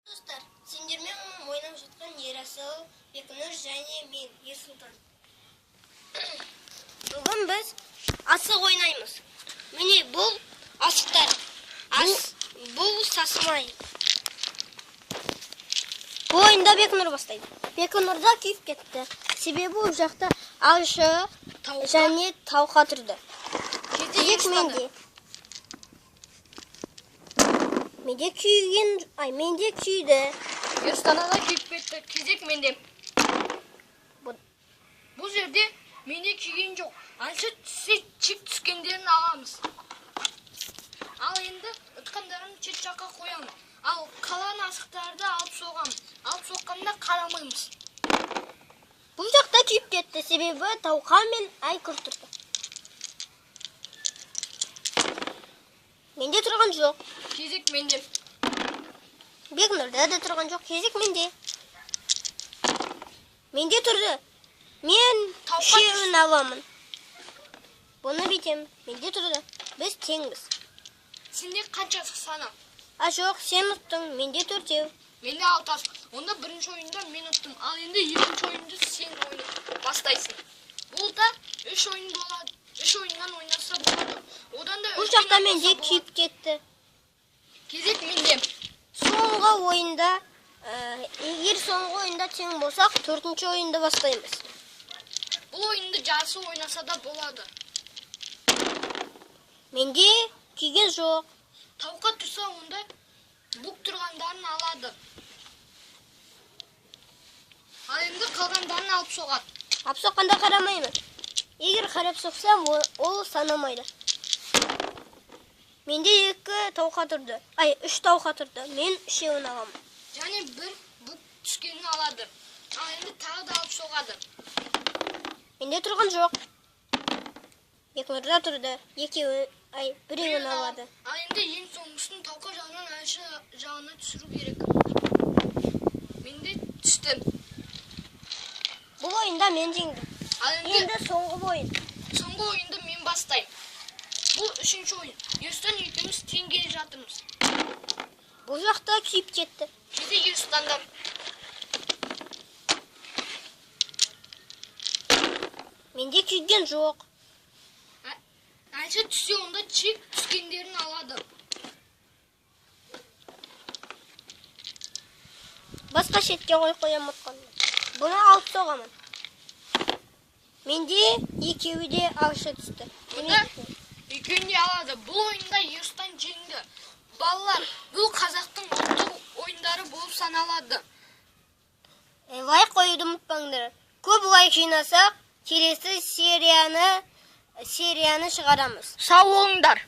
Достар, сендермен ойнап жатқан Ерасыл, Бекнұр және мен, Ерсұлтан. Бүгін біз асық ойнаймыз. Міне, бұл асықтар. Бұл сасымай. Бұл ойында Бекнұр бастайды. Бекнұрда күйіп кетті. Себебі ол жақта аңшы және тауқа тұрды. Кезек менде. Менде күйген, ай, менде күйді. Ерстана да күйіп кетті. Кезек менде. Бұл- Бұл жерде менде күйген жоқ. Аңшы түссе, чек түскендерін аламыз. Ал енді ұтқандарын шет жаққа қоямын. Ал қалған асықтарды алып соғамын. Алып соққанда қарамаймыз. Бұл жақта күйіп кетті, себебі тауқа мен айқыр тұрды. Менде тұрған жоқ. Кезек менде. Бекнұрда да тұрған жоқ. Кезек менде. Менде тұрды. Мен Тауқа үшеуін аламын. Бұны бүйтемін. Менде тұрды. Біз теңбіз. Сенде қанша асық сана? А, жоқ, сен ұттың. Менде төртеу. Менде алты асық. Онда бірінші ойында мен ұттым. Ал енді екінші ойынды сен ойна бастайсың. Бұл да үш ойын болады. Үш ойыннан ойнаса болады. Одан да Бұл үлкен жақта менде ойнаса болады. күйіп кетті. Кезек менде. Соңғы ойында, егер соңғы ойында тең болсақ, төртінші ойынды бастаймыз. Бұл ойынды жарысы ойнаса да болады. Менде күйген жоқ. Тауқа тұрса, онда бұк тұрғандарын алады. Ал енді қалғандарын алып соғады. Алып соққанда қарамаймын. Егер қарап соқсам, ол санамайды. Менде екі тауқа тұрды. Ай, үш тауқа тұрды. Мен үшеуін аламын. Және бір бұк түскенін алады. Ал енді тағы да алып соғады. Менде тұрған жоқ. Бекнұрда тұрды. Екеуі, ай, біреуін алады. Ал енді ең соңғысын тауқа жағынан әнші жағына түсіру керек. Менде түсті. Бұл ойында мен жеңдім. Ал енді Енді соңғы ойын. соңғы ойынды мен бастаймын. Бұл үшінші ойын. Ерстан екеуміз тең келе жатырмыз. Бұл жақта күйіп кетті. Кезек Ерстанда. Менде күйген жоқ. Әнші түссе, онда чек түскендерін алады. Басқа шетке қойып қоямын ұтқанды. Бұны алып соғамын. Менде екеуі де алшы түсті. Онда екеуін де алады. Бұл ойында Ерстан жеңді. Балалар, бұл қазақтың ұлттық ойындары болып саналады. Лайк қоюды ұмытпаңдар. Көп лайк жинасақ, келесі серияны шығарамыз. Сау болыңдар.